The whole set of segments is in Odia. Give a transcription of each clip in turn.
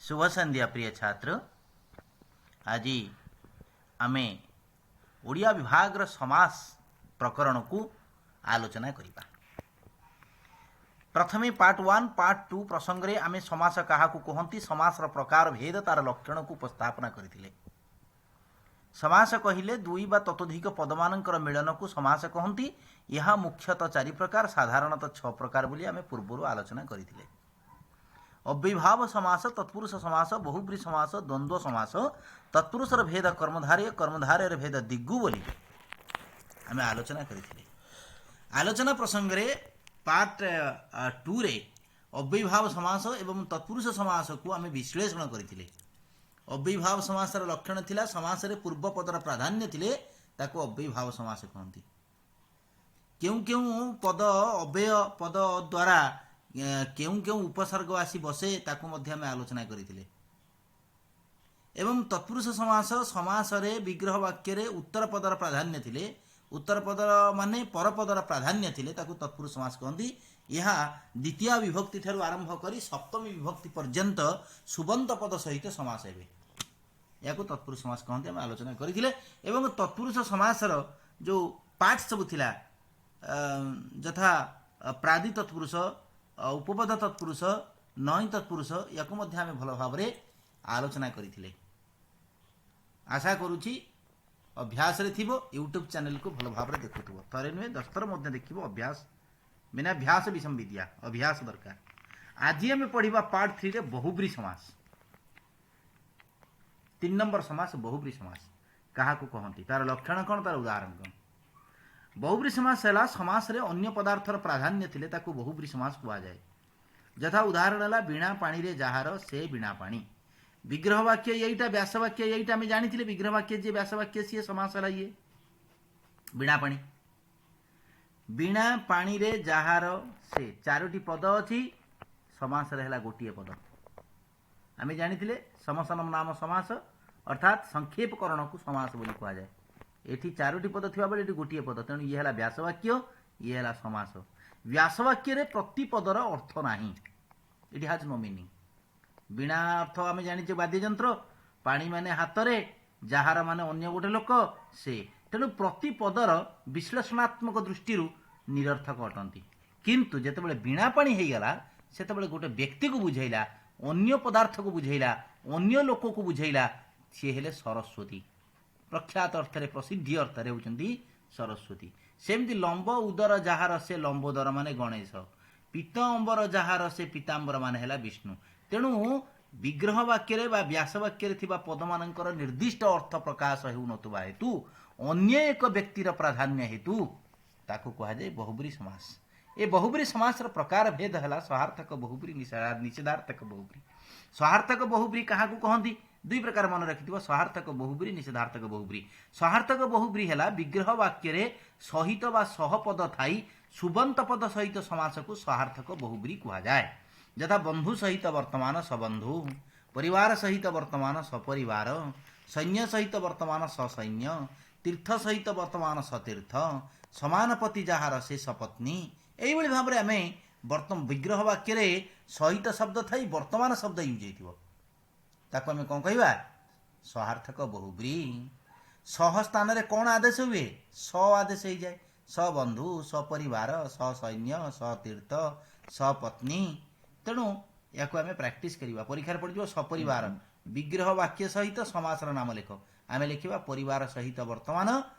ଶୁଭ ସନ୍ଧ୍ୟା ପ୍ରିୟ ଛାତ୍ର। ଆଜି ଆମେ ଓଡ଼ିଆ ବିଭାଗର ସମାସ ପ୍ରକରଣକୁ ଆଲୋଚନା କରିବା। ପ୍ରଥମେ ପାର୍ଟ 1, ପାର୍ଟ 2 ପ୍ରସଙ୍ଗରେ ଆମେ ସମାସ କାହାକୁ କୁହନ୍ତି, ସମାସର ପ୍ରକାର ଭେଦ, ତାର ଲକ୍ଷଣକୁ ଉପସ୍ଥାପନା କରିଥିଲେ। ସମାସ କହିଲେ ଦୁଇ ବା ତତୋଧିକ ପଦମାନଙ୍କର ମିଳନକୁ ସମାସ କହନ୍ତି। ଏହା ମୁଖ୍ୟତଃ ଚାରି ପ୍ରକାର, ସାଧାରଣତଃ ଛଅ ପ୍ରକାର ବୋଲି ଆମେ ପୂର୍ବରୁ ଆଲୋଚନା କରିଥିଲେ। ଅବ୍ୟୟୀଭାବ ସମାସ, ତତ୍ପୁରୁଷ ସମାସ, ବହୁବ୍ରୀହି ସମାସ, ଦ୍ୱନ୍ଦ୍ୱ ସମାସ, ତତ୍ପୁରୁଷର ଭେଦ କର୍ମଧାରୟ, କର୍ମଧାରୟର ଭେଦ ଦ୍ୱିଗୁ ବୋଲି ଆମେ ଆଲୋଚନା କରିଥିଲେ। ଆଲୋଚନା ପ୍ରସଙ୍ଗରେ ପାର୍ଟ 2ରେ ଅବ୍ୟୟୀଭାବ ସମାସ ଏବଂ ତତ୍ପୁରୁଷ ସମାସକୁ ଆମେ ବିଶ୍ଳେଷଣ କରିଥିଲେ। ଅବ୍ୟୟୀଭାବ ସମାସର ଲକ୍ଷଣ ଥିଲା, ସମାସରେ ପୂର୍ବ ପଦର ପ୍ରାଧାନ୍ୟ ଥିଲେ ତାକୁ ଅବ୍ୟୟୀଭାବ ସମାସ କହନ୍ତି। କେଉଁ କେଉଁ ପଦ ଅବ୍ୟୟ ପଦ ଦ୍ୱାରା କେଉଁ କେଉଁ ଉପସର୍ଗ ଆସି ବସେ, ତାକୁ ମଧ୍ୟ ଆମେ ଆଲୋଚନା କରିଥିଲେ। ଏବଂ ତତ୍ପୁରୁଷ ସମାସ, ସମାସରେ ବିଗ୍ରହ ବାକ୍ୟରେ ଉତ୍ତର ପଦର ପ୍ରାଧାନ୍ୟ ଥିଲେ, ଉତ୍ତର ପଦର ମାନେ ପରପଦର ପ୍ରାଧାନ୍ୟ ଥିଲେ ତାକୁ ତତ୍ପୁରୁଷ ସମାସ କହନ୍ତି। ଏହା ଦ୍ୱିତୀୟ ବିଭକ୍ତି ଠାରୁ ଆରମ୍ଭ କରି ସପ୍ତମୀ ବିଭକ୍ତି ପର୍ଯ୍ୟନ୍ତ ସୁବନ୍ତ ପଦ ସହିତ ସମାସ ହେବେ, ଏହାକୁ ତତ୍ପୁରୁଷ ସମାସ କହନ୍ତି, ଆମେ ଆଲୋଚନା କରିଥିଲେ। ଏବଂ ତତ୍ପୁରୁଷ ସମାସର ଯେଉଁ ପାର୍ଟ ସବୁ ଥିଲା, ଯଥା ପ୍ରାଦି ତତ୍ପୁରୁଷ, ଉପପଦ ତତ୍ପୁରୁଷ, ନଇଁ ତତ୍ପୁରୁଷ, ୟାକୁ ମଧ୍ୟ ଆମେ ଭଲ ଭାବରେ ଆଲୋଚନା କରିଥିଲେ। ଆଶା କରୁଛି ଅଭ୍ୟାସରେ ଥିବ, ୟୁଟ୍ୟୁବ୍ ଚ୍ୟାନେଲକୁ ଭଲ ଭାବରେ ଦେଖୁଥିବ। ଥରେ ନୁହେଁ, 10 ଥର ମଧ୍ୟ ଦେଖିବ। ଅଭ୍ୟାସ ବିନାଭ୍ୟାସ ବିଷମ ବିଦ୍ୟା, ଅଭ୍ୟାସ ଦରକାର। ଆଜି ଆମେ ପଢ଼ିବା ପାର୍ଟ 3ରେ ବହୁବ୍ରୀହି ସମାସ। 3 ନମ୍ବର ସମାସ ବହୁବ୍ରୀହି ସମାସ କାହାକୁ କହନ୍ତି, ତାର ଲକ୍ଷଣ କ'ଣ, ତାର ଉଦାହରଣ କ'ଣ? ବହୁବ୍ରୀହି ସମାସ ହେଲା, ସମାସରେ ଅନ୍ୟ ପଦାର୍ଥର ପ୍ରାଧାନ୍ୟ ଥିଲେ ତାକୁ ବହୁବ୍ରୀହି ସମାସ କୁହାଯାଏ। ଯଥା ଉଦାହରଣ ହେଲା, ବୀଣା ପାଣିରେ ଯାହାର ସେ ବୀଣା ପାଣି। ବିଗ୍ରହ ବାକ୍ୟ ଏଇଟା, ବ୍ୟାସ ବାକ୍ୟ ଏଇଟା। ଆମେ ଜାଣିଥିଲେ ବିଗ୍ରହ ବାକ୍ୟ ଯିଏ, ବ୍ୟାସ ବାକ୍ୟ ସିଏ, ସମାସ ହେଲା ଇଏ ବୀଣା ପାଣି। ବୀଣା ପାଣିରେ ଯାହାର ସେ, ଚାରୋଟି ପଦ ଅଛି, ସମାସରେ ହେଲା ଗୋଟିଏ ପଦ। ଆମେ ଜାଣିଥିଲେ ସମସନ ନାମ ସମାସ, ଅର୍ଥାତ୍ ସଂକ୍ଷେପକରଣକୁ ସମାସ ବୋଲି କୁହାଯାଏ। ଏଠି ଚାରୋଟି ପଦ ଥିବା ବେଳେ ଏଠି ଗୋଟିଏ ପଦ। ତେଣୁ ଇଏ ହେଲା ବ୍ୟାସ ବାକ୍ୟ, ଇଏ ହେଲା ସମାସ। ବ୍ୟାସ ବାକ୍ୟରେ ପ୍ରତି ପଦର ଅର୍ଥ ନାହିଁ। It has no meaning. ବୀଣା ଅର୍ଥ ଆମେ ଜାଣିଛେ ବାଦ୍ୟଯନ୍ତ୍ର, ପାଣି ମାନେ ହାତରେ, ଯାହାର ମାନେ ଅନ୍ୟ ଗୋଟେ ଲୋକ ସେ। ତେଣୁ ପ୍ରତି ପଦର ବିଶ୍ଳେଷଣାତ୍ମକ ଦୃଷ୍ଟିରୁ ନିରର୍ଥକ ଅଟନ୍ତି। କିନ୍ତୁ ଯେତେବେଳେ ବୀଣା ପାଣି ହେଇଗଲା, ସେତେବେଳେ ଗୋଟେ ବ୍ୟକ୍ତିକୁ ବୁଝେଇଲା, ଅନ୍ୟ ପଦାର୍ଥକୁ ବୁଝେଇଲା, ଅନ୍ୟ ଲୋକକୁ ବୁଝେଇଲା। ସିଏ ହେଲେ ସରସ୍ୱତୀ। ପ୍ରଖ୍ୟାତ ଅର୍ଥରେ, ପ୍ରସିଦ୍ଧି ଅର୍ଥରେ ହେଉଛନ୍ତି ସରସ୍ୱତୀ। ସେମିତି ଲମ୍ବ ଉଦର ଯାହାର ସେ ଲମ୍ବୋଦର ମାନେ ଗଣେଶ, ପୀତ ଅମ୍ବର ଯାହାର ସେ ପୀତାମ୍ବର ମାନେ ହେଲା ବିଷ୍ଣୁ। ତେଣୁ ବିଗ୍ରହ ବାକ୍ୟରେ ବା ବ୍ୟାସ ବାକ୍ୟରେ ଥିବା ପଦମାନଙ୍କର ନିର୍ଦ୍ଦିଷ୍ଟ ଅର୍ଥ ପ୍ରକାଶ ହେଉନଥିବା ହେତୁ, ଅନ୍ୟ ଏକ ବ୍ୟକ୍ତିର ପ୍ରାଧାନ୍ୟ ହେତୁ ତାକୁ କୁହାଯାଏ ବହୁବ୍ରୀହି ସମାସ। ଏ ବହୁବ୍ରୀହି ସମାସର ପ୍ରକାର ଭେଦ ହେଲା ସହାର୍ଥକ ବହୁବ୍ରୀହି, ନିଷେଧାର୍ଥକ ବହୁବ୍ରୀହି। ସହାର୍ଥକ ବହୁବ୍ରୀହି କାହାକୁ କହନ୍ତି? ଦୁଇ ପ୍ରକାର ମନେ ରଖିଥିବ, ସହାର୍ଥକ ବହୁବ୍ରୀହି, ନିଷେଧାର୍ଥକ ବହୁବ୍ରୀହି। ସହାର୍ଥକ ବହୁବ୍ରୀହି ହେଲା, ବିଗ୍ରହ ବାକ୍ୟରେ ସହିତ ବା ସହପଦ ଥାଇ ସୁବନ୍ତ ପଦ ସହିତ ସମାସକୁ ସହାର୍ଥକ ବହୁବ୍ରୀହି କୁହାଯାଏ। ଯଥା ବନ୍ଧୁ ସହିତ ବର୍ତ୍ତମାନ ସବନ୍ଧୁ, ପରିବାର ସହିତ ବର୍ତ୍ତମାନ ସପରିବାର, ସୈନ୍ୟ ସହିତ ବର୍ତ୍ତମାନ ସସୈନ୍ୟ, ତୀର୍ଥ ସହିତ ବର୍ତ୍ତମାନ ସତୀର୍ଥ, ସମାନ ପତି ଯାହାର ସେ ସପତ୍ନୀ। ଏଇଭଳି ଭାବରେ ଆମେ ବର୍ତ୍ତମାନ ବିଗ୍ରହ ବାକ୍ୟରେ ସହିତ ଶବ୍ଦ ଥାଇ ବର୍ତ୍ତମାନ ଶବ୍ଦ ୟୁଜ୍ ହେଇଥିବ, ତାକୁ ଆମେ କ'ଣ କହିବା? ସହାର୍ଥକ ବହୁବ୍ରୀହି। ସହ ସ୍ଥାନରେ କ'ଣ ଆଦେଶ ହୁଏ? ସ ଆଦେଶ ହେଇଯାଏ। ସବନ୍ଧୁ, ସପରିବାର, ସସୈନ୍ୟ, ସତୀର୍ଥ, ସପତ୍ନୀ। ତେଣୁ ଏହାକୁ ଆମେ ପ୍ରାକ୍ଟିସ କରିବା। ପରୀକ୍ଷାରେ ପଡ଼ିଯିବ, ସପରିବାର ବିଗ୍ରହ ବାକ୍ୟ ସହିତ ସମାସର ନାମ ଲେଖ। ଆମେ ଲେଖିବା ପରିବାର ସହିତ ବର୍ତ୍ତମାନ,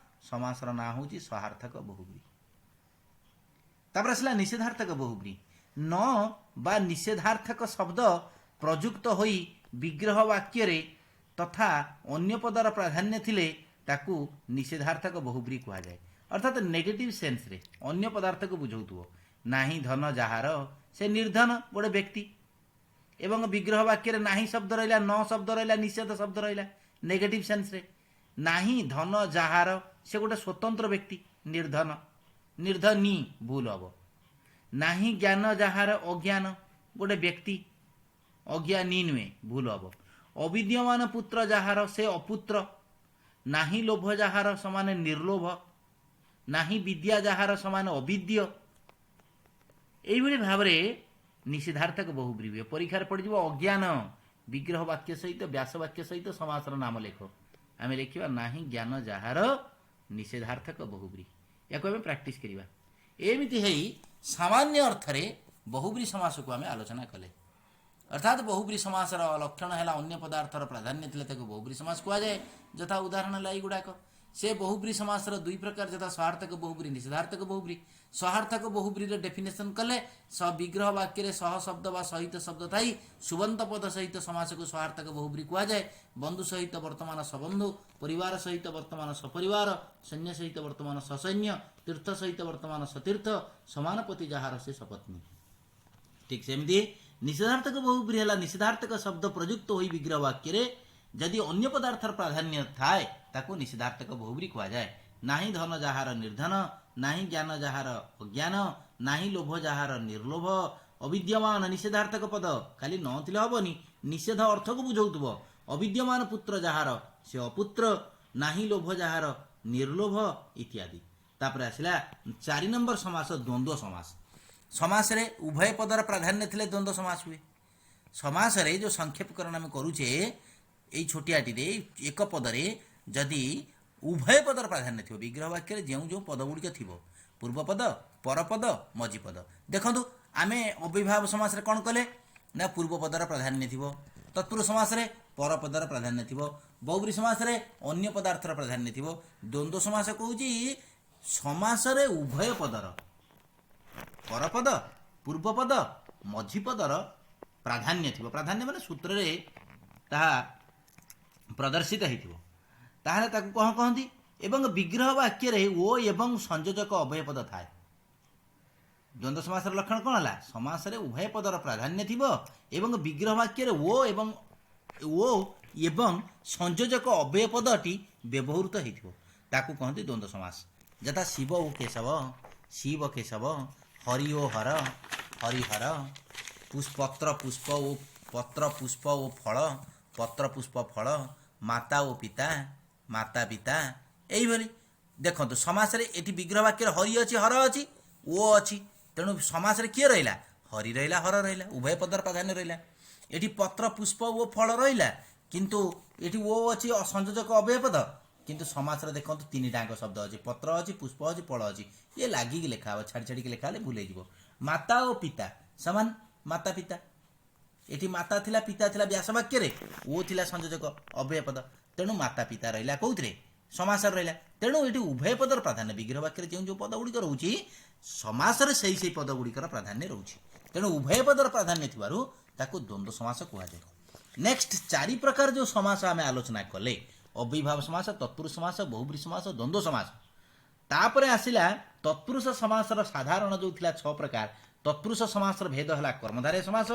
ସମାସର ନାଁ ହେଉଛି ସହାର୍ଥକ ବହୁବ୍ରୀହି। ତାପରେ ଆସିଲା ନିଷେଧାର୍ଥକ ବହୁବ୍ରୀହି। ନ ବା ନିଷେଧାର୍ଥକ ଶବ୍ଦ ପ୍ରଯୁକ୍ତ ହୋଇ ବିଗ୍ରହ ବାକ୍ୟରେ ତଥା ଅନ୍ୟ ପଦର ପ୍ରାଧାନ୍ୟ ଥିଲେ ତାକୁ ନିଷେଧାର୍ଥକ ବହୁବ୍ରୀହି କୁହାଯାଏ। ଅର୍ଥାତ୍ ନେଗେଟିଭ ସେନ୍ସରେ ଅନ୍ୟ ପଦାର୍ଥକୁ ବୁଝାଉଥିବ। ନାହିଁ ଧନ ଯାହାର ସେ ନିର୍ଧନ, ଗୋଟେ ବ୍ୟକ୍ତି। ଏବଂ ବିଗ୍ରହ ବାକ୍ୟରେ ନାହିଁ ଶବ୍ଦ ରହିଲା, ନ ଶବ୍ଦ ରହିଲା, ନିଷେଧ ଶବ୍ଦ ରହିଲା ନେଗେଟିଭ ସେନ୍ସରେ। ନାହିଁ ଧନ ଯାହାର ସେ ଗୋଟେ ସ୍ୱତନ୍ତ୍ର ବ୍ୟକ୍ତି, ନିର୍ଧନ। ନିର୍ଧନୀ ଭୁଲ ହବ। ନାହିଁ ଜ୍ଞାନ ଯାହାର ଅଜ୍ଞାନ, ଗୋଟେ ବ୍ୟକ୍ତି, ଅଜ୍ଞାନୀ ନୁହେଁ, ଭୁଲ ହବ। ଅବିଦ୍ୟମାନ ପୁତ୍ର ଯାହାର ସେ ଅପୁତ୍ର। ନାହିଁ ଲୋଭ ଯାହାର ସମାନ ନିର୍ଲୋଭ। ନାହିଁ ବିଦ୍ୟା ଯାହାର ସମାନ ଅବିଦ୍ୟ। ଏଇଭଳି ଭାବରେ ନିଷେଧାର୍ଥକ ବହୁବ୍ରୀହି ହୁଏ। ପରୀକ୍ଷାରେ ପଡ଼ିଯିବ, ଅଜ୍ଞାନ, ବିଗ୍ରହ ବାକ୍ୟ ସହିତ ବ୍ୟାସ ବାକ୍ୟ ସହିତ ସମାସର ନାମ ଲେଖ। ଆମେ ଲେଖିବା ନାହିଁ ଜ୍ଞାନ ଯାହାର ନିଷେଧାର୍ଥକ ବହୁବ୍ରୀହି। ୟାକୁ ଆମେ ପ୍ରାକ୍ଟିସ୍ କରିବା। ଏମିତି ହେଇ ସାମାନ୍ୟ ଅର୍ଥରେ ବହୁବ୍ରୀହି ସମାସକୁ ଆମେ ଆଲୋଚନା କଲେ। ଅର୍ଥାତ୍ ବହୁବ୍ରୀହି ସମାସର ଲକ୍ଷଣ ହେଲା ଅନ୍ୟ ପଦାର୍ଥର ପ୍ରାଧାନ୍ୟ ଥିଲେ ତାକୁ ବହୁବ୍ରୀହି ସମାସ କୁହାଯାଏ। ଯଥା ଉଦାହରଣ ହେଲା ଏଇଗୁଡ଼ାକ। ସେ ବହୁବ୍ରୀହି ସମାସର ଦୁଇ ପ୍ରକାର, ଯଥା ସହାର୍ଥକ ବହୁବ୍ରୀହି, ନିଷେଧାର୍ଥକ ବହୁବ୍ରୀହି। ସହାର୍ଥକ ବହୁବ୍ରୀହିର ଡେଫିନେସନ୍ କଲେ ବିଗ୍ରହ ବାକ୍ୟରେ ସହ ଶବ୍ଦ ବା ସହିତ ଶବ୍ଦ ଥାଇ ସୁବନ୍ତ ପଦ ସହିତ ସମାସକୁ ସହାର୍ଥକ ବହୁବ୍ରୀହି କୁହାଯାଏ। ବନ୍ଧୁ ସହିତ ବର୍ତ୍ତମାନ ସବନ୍ଧୁ, ପରିବାର ସହିତ ବର୍ତ୍ତମାନ ସପରିବାର, ସୈନ୍ୟ ସହିତ ବର୍ତ୍ତମାନ ସସୈନ୍ୟ, ତୀର୍ଥ ସହିତ ବର୍ତ୍ତମାନ ସତୀର୍ଥ, ସମାନପତି ଯାହାର ସେ ସପତ୍ନୀ। ଠିକ୍ ସେମିତି ନିଷେଧାର୍ଥକ ବହୁବ୍ରୀହି ହେଲା ନିଷେଧାର୍ଥକ ଶବ୍ଦ ପ୍ରଯୁକ୍ତ ହୋଇ ବିଗ୍ରହ ବାକ୍ୟରେ ଯଦି ଅନ୍ୟ ପଦାର୍ଥର ପ୍ରାଧାନ୍ୟ ଥାଏ ତାକୁ ନିଷେଧାର୍ଥକ ବହୁବ୍ରୀହି କୁହାଯାଏ। ନାହିଁ ଧନ ଯାହାର ନିର୍ଧନ, ନାହିଁ ଜ୍ଞାନ ଯାହାର ଅଜ୍ଞାନ, ନାହିଁ ଲୋଭ ଯାହାର ନିର୍ଲୋଭ। ଅବିଦ୍ୟମାନ ନିଷେଧାର୍ଥକ ପଦ ଖାଲି ନଥିଲେ ହବନି, ନିଷେଧ ଅର୍ଥକୁ ବୁଝଉଥିବ। ଅବିଦ୍ୟମାନ ପୁତ୍ର ଯାହାର ସେ ଅପୁତ୍ର, ନାହିଁ ଲୋଭ ଯାହାର ନିର୍ଲୋଭ ଇତ୍ୟାଦି। ତାପରେ ଆସିଲା 4 ନମ୍ବର ସମାସ ଦ୍ୱନ୍ଦ୍ୱ ସମାସ। ସମାସରେ ଉଭୟ ପଦର ପ୍ରାଧାନ୍ୟ ଥିଲେ ଦ୍ୱନ୍ଦ୍ୱ ସମାସ ହୁଏ। ସମାସରେ ଯେଉଁ ସଂକ୍ଷେପକରଣ ଆମେ କରୁଛେ ଏଇ ଛୋଟିଆଟିରେ ଏକ ପଦରେ ଯଦି ଉଭୟ ପଦର ପ୍ରାଧାନ୍ୟ ଥିବ, ବିଗ୍ରହ ବାକ୍ୟରେ ଯେଉଁ ଯେଉଁ ପଦ ଗୁଡ଼ିକ ଥିବ, ପୂର୍ବପଦ, ପରପଦ, ମଝିପଦ। ଦେଖନ୍ତୁ ଆମେ ଅବିଭାବ ସମାସରେ କ'ଣ କଲେ ନା ପୂର୍ବପଦର ପ୍ରାଧାନ୍ୟ ଥିବ, ତତ୍ପୁରୁଷ ସମାସରେ ପରପଦର ପ୍ରାଧାନ୍ୟ ଥିବ, ବହୁବ୍ରୀହି ସମାସରେ ଅନ୍ୟ ପଦାର୍ଥର ପ୍ରାଧାନ୍ୟ ଥିବ। ଦ୍ୱନ୍ଦ୍ୱ ସମାସ କହୁଛି ସମାସରେ ଉଭୟ ପଦର ପରପଦ, ପୂର୍ବପଦ, ମଝିପଦର ପ୍ରାଧାନ୍ୟ ଥିବ। ପ୍ରାଧାନ୍ୟ ମାନେ ସୂତ୍ରରେ ତାହା ପ୍ରଦର୍ଶିତ ହେଇଥିବ, ତାହେଲେ ତାକୁ କ'ଣ କହନ୍ତି? ଏବଂ ବିଗ୍ରହ ବାକ୍ୟରେ ଓ ଏବଂ ସଂଯୋଜକ ଅବ୍ୟୟ ପଦ ଥାଏ। ଦ୍ୱନ୍ଦ୍ୱ ସମାସର ଲକ୍ଷଣ କ'ଣ ହେଲା? ସମାସରେ ଉଭୟ ପଦର ପ୍ରାଧାନ୍ୟ ଥିବ ଏବଂ ବିଗ୍ରହ ବାକ୍ୟରେ ଓ ଏବଂ ସଂଯୋଜକ ଅବ୍ୟୟ ପଦଟି ବ୍ୟବହୃତ ହେଇଥିବ, ତାକୁ କହନ୍ତି ଦ୍ୱନ୍ଦ୍ୱ ସମାସ। ଯଥା ଶିବ ଓ କେଶବ, ଶିବ କେଶବ, ହରି ଓ ହର, ହରିହର, ପତ୍ର ପୁଷ୍ପ ଓ ପତ୍ର ପୁଷ୍ପ ଓ ଫଳ, ପତ୍ର ପୁଷ୍ପ ଫଳ, ମାତା ଓ ପିତା, ମାତା ପିତା। ଏଇଭଳି ଦେଖନ୍ତୁ ସମାସରେ ଏଠି ବିଗ୍ରହ ବାକ୍ୟରେ ହରି ଅଛି, ହର ଅଛି, ଓ ଅଛି, ତେଣୁ ସମାସରେ କିଏ ରହିଲା? ହରି ରହିଲା, ହର ରହିଲା, ଉଭୟ ପଦର ପ୍ରାଧାନ୍ୟ ରହିଲା। ଏଠି ପତ୍ର ପୁଷ୍ପ ଓ ଫଳ ରହିଲା, କିନ୍ତୁ ଏଠି ଓ ଅଛି ସଂଯୋଜକ ଅବ୍ୟୟ ପଦ, କିନ୍ତୁ ସମାସରେ ଦେଖନ୍ତୁ ତିନିଟାଙ୍କ ଶବ୍ଦ ଅଛି, ପତ୍ର ଅଛି, ପୁଷ୍ପ ଅଛି, ଫଳ ଅଛି। ଇଏ ଲାଗିକି ଲେଖା ହେବ, ଛାଡ଼ି ଛାଡ଼ିକି ଲେଖା ହେଲେ ଭୁଲ ହେଇଯିବ। ମାତା ଓ ପିତା ସମାନ, ମାତା ପିତା, ଏଠି ମାତା ଥିଲା ପିତା ଥିଲା ବ୍ୟାସ ବାକ୍ୟରେ, ଓ ଥିଲା ସଂଯୋଜକ ଅବ୍ୟୟ ପଦ, ତେଣୁ ମାତା ପିତା ରହିଲା କୋଉଥିରେ? ସମାସରେ ରହିଲା। ତେଣୁ ଏଠି ଉଭୟ ପଦର ପ୍ରାଧାନ୍ୟ, ବିଗ୍ରହ ବାକ୍ୟରେ ଯେଉଁ ଯେଉଁ ପଦ ଗୁଡ଼ିକ ରହୁଛି ସମାସରେ ସେଇ ସେଇ ପଦ ଗୁଡ଼ିକର ପ୍ରାଧାନ୍ୟ ରହୁଛି, ତେଣୁ ଉଭୟ ପଦର ପ୍ରାଧାନ୍ୟ ଥିବାରୁ ତାକୁ ଦ୍ୱନ୍ଦ୍ୱ ସମାସ କୁହାଯାଏ। ନେକ୍ସଟ 4 ପ୍ରକାର ଯେଉଁ ସମାସ ଆମେ ଆଲୋଚନା କଲେ, ଅବିଭାବ ସମାସ, ତତ୍ପୁରୁଷ ସମାସ, ବହୁବ୍ରୀହି ସମାସ, ଦ୍ୱନ୍ଦ୍ୱ ସମାସ। ତାପରେ ଆସିଲା ତତ୍ପୁରୁଷ ସମାସର ସାଧାରଣ ଯେଉଁ ଥିଲା 6 ପ୍ରକାର। ତତ୍ପୁରୁଷ ସମାସର ଭେଦ ହେଲା କର୍ମଧାରୟ ସମାସ,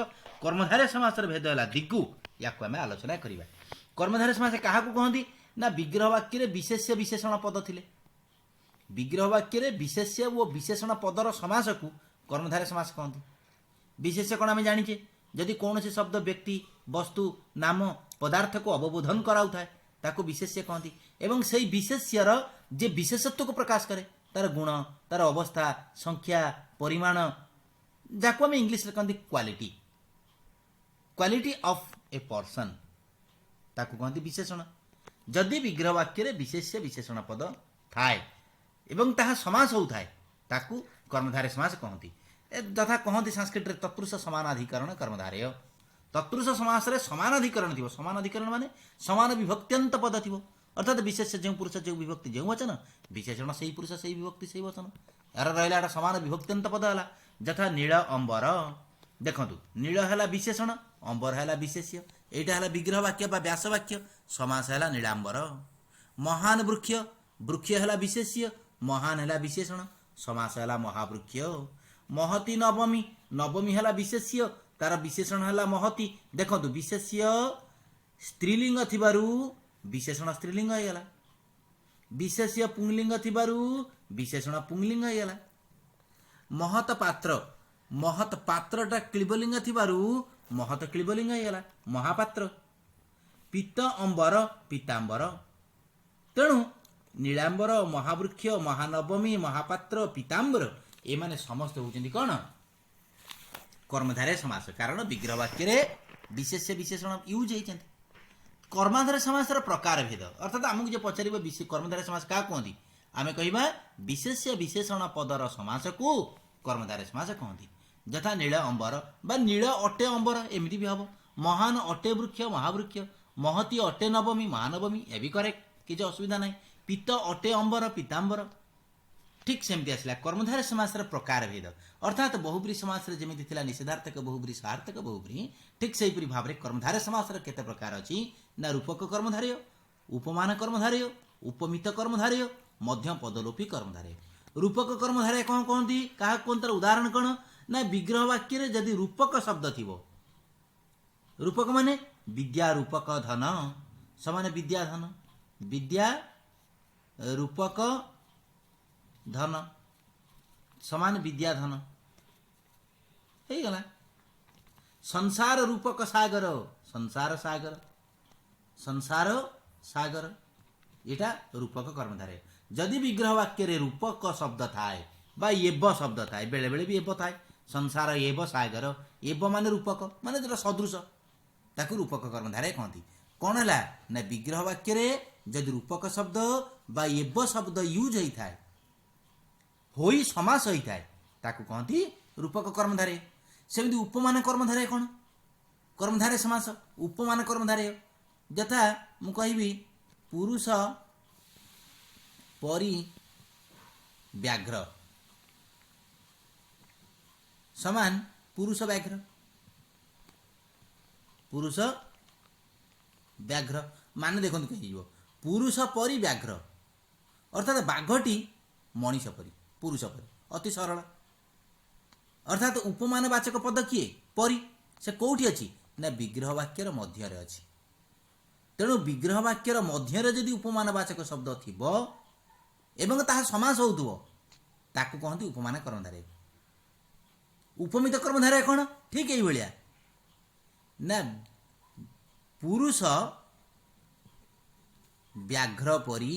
କର୍ମଧାରୟ ସମାସର ଭେଦ ହେଲା ଦିଗୁ। ୟାକୁ ଆମେ ଆଲୋଚନା କରିବା। କର୍ମଧାରୟ ସମାସ କାହାକୁ କହନ୍ତି ନା ବିଗ୍ରହ ବାକ୍ୟରେ ବିଶେଷ୍ୟ ବିଶେଷଣ ପଦ ଥିଲେ, ବିଗ୍ରହ ବାକ୍ୟରେ ବିଶେଷ୍ୟ ଓ ବିଶେଷଣ ପଦର ସମାସକୁ କର୍ମଧାରୟ ସମାସ କହନ୍ତି। ବିଶେଷ୍ୟ କ'ଣ ଆମେ ଜାଣିଛେ, ଯଦି କୌଣସି ଶବ୍ଦ ବ୍ୟକ୍ତି, ବସ୍ତୁ, ନାମ, ପଦାର୍ଥକୁ ଅବବୋଧନ କରାଉଥାଏ ତାକୁ ବିଶେଷ୍ୟ କହନ୍ତି। ଏବଂ ସେଇ ବିଶେଷ୍ୟର ଯେ ବିଶେଷତ୍ୱକୁ ପ୍ରକାଶ କରେ, ତାର ଗୁଣ, ତାର ଅବସ୍ଥା, ସଂଖ୍ୟା, ପରିମାଣ, ଯାହାକୁ ଆମେ ଇଂଲିଶରେ କହନ୍ତି quality, quality of a person, ତାକୁ କହନ୍ତି ବିଶେଷଣ। ଯଦି ବିଗ୍ରହ ବାକ୍ୟରେ ବିଶେଷ୍ୟ ବିଶେଷଣ ପଦ ଥାଏ ଏବଂ ତାହା ସମାସ ହେଉଥାଏ ତାକୁ କର୍ମଧାରୟ ସମାସ କହନ୍ତି। ଯଥା କହନ୍ତି ସାଂସ୍କ୍ରିଟରେ ତତ୍ପୁରୁଷ ସମାନାଧିକରଣ କର୍ମଧାରୟ। ତତ୍ପୁରୁଷ ସମାସରେ ସମାନାଧିକରଣ ଥିବ, ସମାନାଧିକରଣ ମାନେ ସମାନ ବିଭକ୍ତ୍ୟନ୍ତ ପଦ ଥିବ, ଅର୍ଥାତ୍ ବିଶେଷ୍ୟ ଯେଉଁ ପୁରୁଷ ଯେଉଁ ବିଭକ୍ତି ଯେଉଁ ବଚନ, ବିଶେଷଣ ସେଇ ପୁରୁଷ ସେଇ ବିଭକ୍ତି ସେଇ ବଚନ। ଏହାର ରହିଲା ଏଟା ସମାନ ବିଭକ୍ତ୍ୟନ୍ତ ପଦ ହେଲା। ଯଥା ନୀଳ ଅମ୍ବର, ଦେଖନ୍ତୁ ନୀଳ ହେଲା ବିଶେଷଣ, ଅମ୍ବର ହେଲା ବିଶେଷ୍ୟ, ଏଇଟା ହେଲା ବିଗ୍ରହ ବାକ୍ୟ ବା ବ୍ୟାସ ବାକ୍ୟ, ସମାସ ହେଲା ନୀଳାମ୍ବର। ମହାନ ବୃକ୍ଷ, ବୃକ୍ଷ ହେଲା ବିଶେଷ୍ୟ, ମହାନ ହେଲା ବିଶେଷଣ, ସମାସ ହେଲା ମହାବୃକ୍ଷ। ମହତି ନବମୀ, ନବମୀ ହେଲା ବିଶେଷ୍ୟ, ତାର ବିଶେଷଣ ହେଲା ମହତି। ଦେଖନ୍ତୁ ବିଶେଷ୍ୟ ସ୍ତ୍ରୀଲିଙ୍ଗ ଥିବାରୁ ବିଶେଷଣ ସ୍ତ୍ରୀଲିଙ୍ଗ ହେଇଗଲା, ବିଶେଷ୍ୟ ପୁଂଲିଙ୍ଗ ଥିବାରୁ ବିଶେଷଣ ପୁଂଲିଙ୍ଗ ହେଇଗଲା। ମହତ ପାତ୍ର, ମହତ ପାତ୍ରଟା କ୍ଳୀବଲିଙ୍ଗ ଥିବାରୁ ମହତ କ୍ଳୀବଲିଙ୍ଗ ହେଇଗଲା, ମହାପାତ୍ର। ପୀତ ଅମ୍ବର, ପୀତାମ୍ବର। ତେଣୁ ନୀଳାମ୍ବର, ମହାବୃକ୍ଷ, ମହାନବମୀ, ମହାପାତ୍ର, ପୀତାମ୍ବର ଏମାନେ ସମସ୍ତେ ହେଉଛନ୍ତି କ'ଣ? କର୍ମଧାରୟ ସମାସ। କାରଣ ବିଗ୍ରହ ବାକ୍ୟରେ ବିଶେଷ୍ୟ ବିଶେଷଣ ୟୁଜ୍ ହେଇଛନ୍ତି। କର୍ମାଧାର ସମାସର ପ୍ରକାର ଭେଦ, ଅର୍ଥାତ୍ ଆମକୁ ଯେ ପଚାରିବ କର୍ମଧାରୟ ସମାସ କାହା କୁହନ୍ତି, ଆମେ କହିବା ବିଶେଷ୍ୟ ବିଶେଷଣ ପଦର ସମାସକୁ କର୍ମଧାରୟ ସମାସ କହନ୍ତି। ଯଥା ନୀଳ ଅମ୍ବର ବା ନୀଳ ଅଟେ ଅମ୍ବର, ଏମିତି ବି ହେବ। ମହାନ ଅଟେ ବୃକ୍ଷ, ମହାବୃକ୍ଷ। ମହତି ଅଟେ ନବମୀ, ମହାନବମୀ, ଏ ବି କରେକ୍ଟ, କିଛି ଅସୁବିଧା ନାହିଁ। ପିତ ଅଟେ ଅମ୍ବର, ପିତାମ୍ବର। ଠିକ୍ ସେମିତି ଆସିଲା କର୍ମଧାରୟ ସମାସର ପ୍ରକାର ଭେଦ। ଅର୍ଥାତ୍ ବହୁବ୍ରୀହି ସମାସରେ ଯେମିତି ଥିଲା ନିଷେଧାର୍ଥକ ବହୁବ୍ରୀହି, ସହାର୍ଥକ ବହୁବ୍ରୀହି, ଠିକ୍ ସେହିପରି ଭାବରେ କର୍ମଧାରୟ ସମାସର କେତେ ପ୍ରକାର ଅଛି ନା ରୂପକ କର୍ମଧାରୟ, ଉପମାନ କର୍ମଧାରୟ, ଉପମିତ କର୍ମଧାରୟ, ମଧ୍ୟ ପଦଲୋପୀ କର୍ମଧାରୟ। ରୂପକ କର୍ମଧାରୟ କ'ଣ କହନ୍ତି, କାହାକୁ କୁହନ୍ତି, ତାର ଉଦାହରଣ କ'ଣ ନା ବିଗ୍ରହ ବାକ୍ୟରେ ଯଦି ରୂପକ ଶବ୍ଦ ଥିବ, ରୂପକ ମାନେ ବିଦ୍ୟା ରୂପକ ଧନ ସମାନ ବିଦ୍ୟା ଧନ, ବିଦ୍ୟା ରୂପକ ଧନ ସମାନ ବିଦ୍ୟା ଧନ ହେଇଗଲା। ସଂସାର ରୂପକ ସାଗର, ସଂସାର ସାଗର, ସଂସାର ସାଗର, ଏଇଟା ରୂପକ କର୍ମଧାରୟ। ଯଦି ବିଗ୍ରହ ବାକ୍ୟରେ ରୂପକ ଶବ୍ଦ ଥାଏ ବା ଏବ ଶବ୍ଦ ଥାଏ, ବେଳେବେଳେ ବି ଏବ ଥାଏ, ସଂସାର ଏବ ସାଗର, ଏବ ମାନେ ରୂପକ, ମାନେ ଯେଉଁଟା ସଦୃଶ, ତାକୁ ରୂପକ କର୍ମଧାରୟ କହନ୍ତି। କ'ଣ ହେଲା ନା ବିଗ୍ରହ ବାକ୍ୟରେ ଯଦି ରୂପକ ଶବ୍ଦ ବା ଏବ ଶବ୍ଦ ୟୁଜ୍ ହେଇଥାଏ, ହୋଇ ସମାସ ହେଇଥାଏ, ତାକୁ କହନ୍ତି ରୂପକ କର୍ମଧାରୟ। ସେମିତି ଉପମାନ କର୍ମଧାରୟ କ'ଣ? କର୍ମଧାରୟ ସମାସ ଉପମାନ କର୍ମଧାରୟ। ଯଥା ମୁଁ କହିବି ପୁରୁଷ ପରି ବ୍ୟାଘ୍ର ସମାନ ପୁରୁଷ ବ୍ୟାଘ୍ର, ପୁରୁଷ ବ୍ୟାଘ୍ର ମାନେ ଦେଖନ୍ତୁ ହେଇଯିବ ପୁରୁଷ ପରି ବ୍ୟାଘ୍ର, ଅର୍ଥାତ୍ ବାଘଟି ମଣିଷ ପରି, ପୁରୁଷ ପରି, ଅତି ସରଳ। ଅର୍ଥାତ୍ ଉପମାନ ବାଚକ ପଦ କିଏ? ପରି। ସେ କୋଉଠି ଅଛି ନା ବିଗ୍ରହ ବାକ୍ୟର ମଧ୍ୟରେ ଅଛି। ତେଣୁ ବିଗ୍ରହ ବାକ୍ୟର ମଧ୍ୟରେ ଯଦି ଉପମାନ ବାଚକ ଶବ୍ଦ ଥିବ ଏବଂ ତାହା ସମାସ ହେଉଥିବ, ତାକୁ କହନ୍ତି ଉପମାନ କର୍ମଧାରୟ। ଉପମିତ କର୍ମଧାରୟ କ'ଣ? ଠିକ୍ ଏଇଭଳିଆ ନା ପୁରୁଷ ବ୍ୟାଘ୍ର ପରି।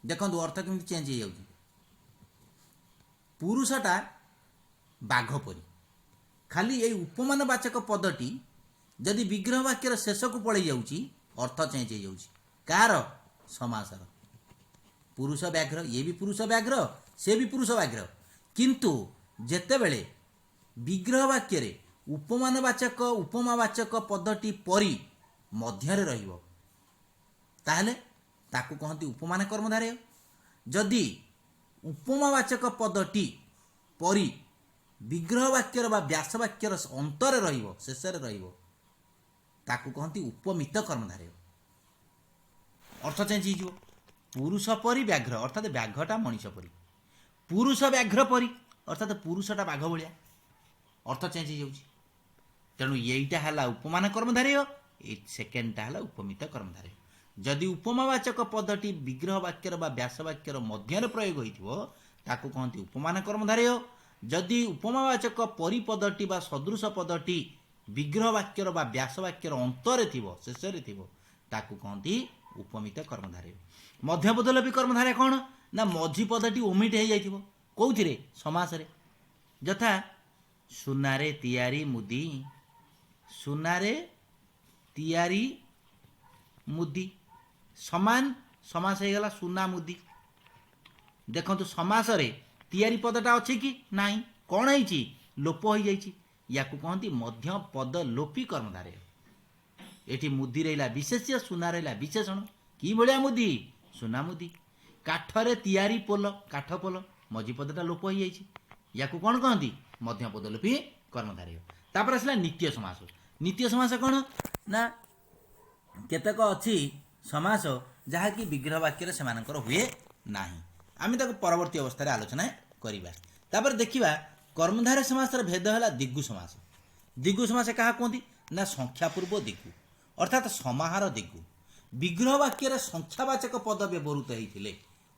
ଦେଖନ୍ତୁ ଅର୍ଥ କେମିତି ଚେଞ୍ଜ ହେଇଯାଉଛି। ପୁରୁଷଟା ବାଘ ପରି, ଖାଲି ଏଇ ଉପମାନ ବାଚକ ପଦଟି ଯଦି ବିଗ୍ରହ ବାକ୍ୟର ଶେଷକୁ ପଳେଇ ଯାଉଛି, ଅର୍ଥ ଚେଞ୍ଜ ହେଇଯାଉଛି। କାହାର? ସମାସର। ପୁରୁଷ ବ୍ୟାଘ୍ର, ଇଏ ବି ପୁରୁଷ ବ୍ୟାଘ୍ର, ସେ ବି ପୁରୁଷ ବ୍ୟାଘ୍ର, କିନ୍ତୁ ଯେତେବେଳେ ବିଗ୍ରହ ବାକ୍ୟରେ ଉପମାନ ବାଚକ ଉପମାବାଚକ ପଦଟି ପରି ମଧ୍ୟରେ ରହିବ, ତାହେଲେ ତାକୁ କହନ୍ତି ଉପମାନ କର୍ମଧାରୟ। ଯଦି ଉପମାବାଚକ ପଦଟି ପରି ବିଗ୍ରହ ବାକ୍ୟର ବା ବ୍ୟାସ ବାକ୍ୟର ଅନ୍ତରେ ରହିବ, ଶେଷରେ ରହିବ, ତାକୁ କହନ୍ତି ଉପମିତ କର୍ମଧାରୟ। ଅର୍ଥ ଚେଞ୍ଜ ହେଇଯିବ। ପୁରୁଷ ପରି ବ୍ୟାଘ୍ର, ଅର୍ଥାତ୍ ବ୍ୟାଘ୍ରଟା ମଣିଷ ପରି, ପୁରୁଷ ବ୍ୟାଘ୍ର ପରି, ଅର୍ଥାତ୍ ପୁରୁଷଟା ବାଘ ଭଳିଆ, ଅର୍ଥ ଚେଞ୍ଜ ହେଇଯାଉଛି। ତେଣୁ ଏଇଟା ହେଲା ଉପମାନ କର୍ମଧାରୟ, ଏଇ ସେକେଣ୍ଡଟା ହେଲା ଉପମିତ କର୍ମଧାରୟ। ଯଦି ଉପମାବାଚକ ପଦଟି ବିଗ୍ରହ ବାକ୍ୟର ବା ବ୍ୟାସ ବାକ୍ୟର ମଧ୍ୟରେ ପ୍ରୟୋଗ ହୋଇଥିବ, ତାକୁ କହନ୍ତି ଉପମାନ କର୍ମଧାରୟ। ଯଦି ଉପମାବାଚକ ପରିପଦଟି ବା ସଦୃଶ ପଦଟି ବିଗ୍ରହ ବାକ୍ୟର ବା ବ୍ୟାସ ବାକ୍ୟର ଅନ୍ତରେ ଥିବ, ଶେଷରେ ଥିବ, ତାକୁ କହନ୍ତି ଉପମିତ କର୍ମଧାରୟ। ମଧ୍ୟପଦଲୋପୀ କର୍ମଧାରୟ କ'ଣ ନା ମଝି ପଦଟି ଓମିଟ୍ ହେଇଯାଇଥିବ, କୋଉଥିରେ? ସମାସରେ। ଯଥା ସୁନାରେ ତିଆରି ମୁଦି, ସୁନାରେ ତିଆରି ମୁଦି ସମାନ ସମାସ ହେଇଗଲା ସୁନା ମୁଦି। ଦେଖନ୍ତୁ ସମାସରେ ତିଆରି ପଦଟା ଅଛି କି ନାହିଁ, କ'ଣ ହେଇଛି? ଲୋପ ହେଇଯାଇଛି। ୟାକୁ କହନ୍ତି ମଧ୍ୟ ପଦ ଲୋପୀ କର୍ମଧାରୟ। ଏଠି ମୁଦି ରହିଲା ବିଶେଷ୍ୟ, ସୁନା ରହିଲା ବିଶେଷଣ। କି ଭଳିଆ ମୁଦି? ସୁନା ମୁଦି। କାଠରେ ତିଆରି ପୋଲ, କାଠ ପୋଲ, ମଝି ପଦଟା ଲୋପ ହେଇଯାଇଛି। ୟାକୁ କ'ଣ କହନ୍ତି? ମଧ୍ୟ ପଦଲୋପୀ କର୍ମଧାରୟ। ତାପରେ ଆସିଲା ନିତ୍ୟ ସମାସ। ନିତ୍ୟ ସମାସ କ'ଣ ନା କେତେକ ଅଛି ସମାସ ଯାହାକି ବିଗ୍ରହ ବାକ୍ୟରେ ସେମାନଙ୍କର ହୁଏ ନାହିଁ, ଆମେ ତାକୁ ପରବର୍ତ୍ତୀ ଅବସ୍ଥାରେ ଆଲୋଚନା କରିବା। ତାପରେ ଦେଖିବା କର୍ମଧାରୟ ସମାସର ଭେଦ ହେଲା ଦ୍ୱିଗୁ ସମାସ। ଦ୍ୱିଗୁ ସମାସ କାହା କୁହନ୍ତି ନା ସଂଖ୍ୟା ପୂର୍ବ ଦ୍ୱିଗୁ, ଅର୍ଥାତ୍ ସମାହାର ଦ୍ୱିଗୁ। ବିଗ୍ରହ ବାକ୍ୟରେ ସଂଖ୍ୟାବାଚକ ପଦ ବ୍ୟବହୃତ ହେଇଥିଲେ,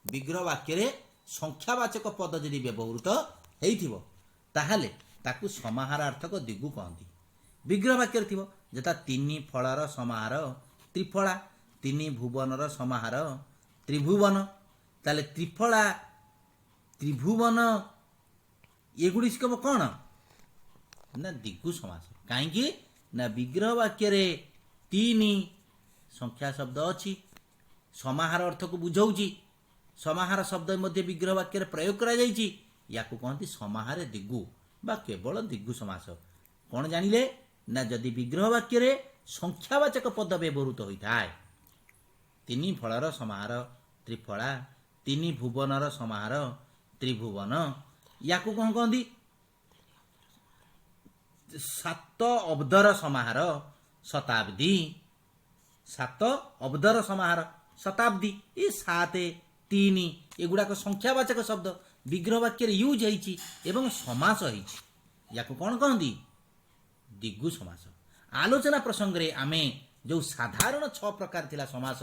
ବିଗ୍ରହ ବାକ୍ୟରେ ସଂଖ୍ୟାବାଚକ ପଦ ଯଦି ବ୍ୟବହୃତ ହେଇଥିବ, ତାହେଲେ ତାକୁ ସମାହାରାର୍ଥକ ଦ୍ୱିଗୁ କହନ୍ତି। ବିଗ୍ରହ ବାକ୍ୟରେ ଥିବ, ଯଥା ତିନି ଫଳର ସମାହାର ତ୍ରିଫଳା, ତିନି ଭୁବନର ସମାହାର ତ୍ରିଭୁବନ। ତାହେଲେ ତ୍ରିଫଳା, ତ୍ରିଭୁବନ ଏଗୁଡ଼ିକ କ'ଣ ନା ଦ୍ୱିଗୁ ସମାସ। କାହିଁକି ନା ବିଗ୍ରହ ବାକ୍ୟରେ ତିନି ସଂଖ୍ୟା ଶବ୍ଦ ଅଛି, ସମାହାର ଅର୍ଥକୁ ବୁଝଉଛି। ସମାହାର ଶବ୍ଦ ମଧ୍ୟ ବିଗ୍ରହ ବାକ୍ୟରେ ପ୍ରୟୋଗ କରାଯାଇଛି। ୟାକୁ କହନ୍ତି ସମାହାରେ ଦିଗୁ ବା କେବଳ ଦିଗୁ ସମାସ। କ'ଣ ଜାଣିଲେ ନା ଯଦି ବିଗ୍ରହ ବାକ୍ୟରେ ସଂଖ୍ୟାବାଚକ ପଦ ବ୍ୟବହୃତ ହୋଇଥାଏ, ତିନି ଫଳର ସମାହାର ତ୍ରିଫଳା, ତିନି ଭୁବନର ସମାହାର ତ୍ରିଭୁବନ, ୟାକୁ କ'ଣ କହନ୍ତି? ସାତ ଅବ୍ଦର ସମାହାର ଶତାବ୍ଦୀ, ସାତ ଅବ୍ଦର ସମାହାର ଶତାବ୍ଦୀ। ଏ ସାତ, ତିନି, ଏଗୁଡ଼ାକ ସଂଖ୍ୟାବାଚକ ଶବ୍ଦ ବିଗ୍ରହ ବାକ୍ୟରେ ୟୁଜ୍ ହେଇଛି ଏବଂ ସମାସ ହେଇଛି। ୟାକୁ କ'ଣ କହନ୍ତି? ଦିଗୁ ସମାସ। ଆଲୋଚନା ପ୍ରସଙ୍ଗରେ ଆମେ ଯେଉଁ ସାଧାରଣ ଛଅ ପ୍ରକାର ଥିଲା ସମାସ,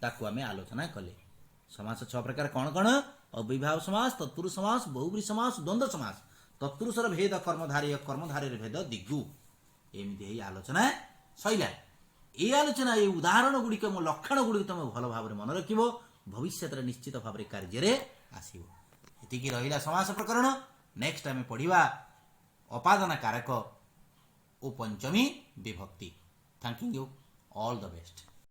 ତାକୁ ଆମେ ଆଲୋଚନା କଲେ। ସମାସ ଛଅ ପ୍ରକାର କ'ଣ କ'ଣ? ଅବ୍ୟୟୀଭାବ ସମାସ, ତତ୍ପୁରୁଷ ସମାସ, ବହୁବ୍ରୀହି ସମାସ, ଦ୍ୱନ୍ଦ୍ୱ ସମାସ, ତତ୍ପୁରୁଷର ଭେଦ କର୍ମଧାରୟ, କର୍ମଧାରୟର ଭେଦ ଦିଗୁ। ଏମିତି ହେଇ ଆଲୋଚନା ସରିଲା। ଏଇ ଆଲୋଚନା, ଏଇ ଉଦାହରଣ ଗୁଡ଼ିକ ମୋ ଲକ୍ଷଣ ଗୁଡ଼ିକ ତମେ ଭଲ ଭାବରେ ମନେ ରଖିବ, ଭବିଷ୍ୟତରେ ନିଶ୍ଚିତ ଭାବରେ କାର୍ଯ୍ୟରେ ଆସିବ। ଏତିକି ରହିଲା ସମାସ ପ୍ରକରଣ। ନେକ୍ସଟ ଆମେ ପଢ଼ିବା ଅପାଦାନ କାରକ ଓ ପଞ୍ଚମୀ ବିଭକ୍ତି। Thanking you, all the best.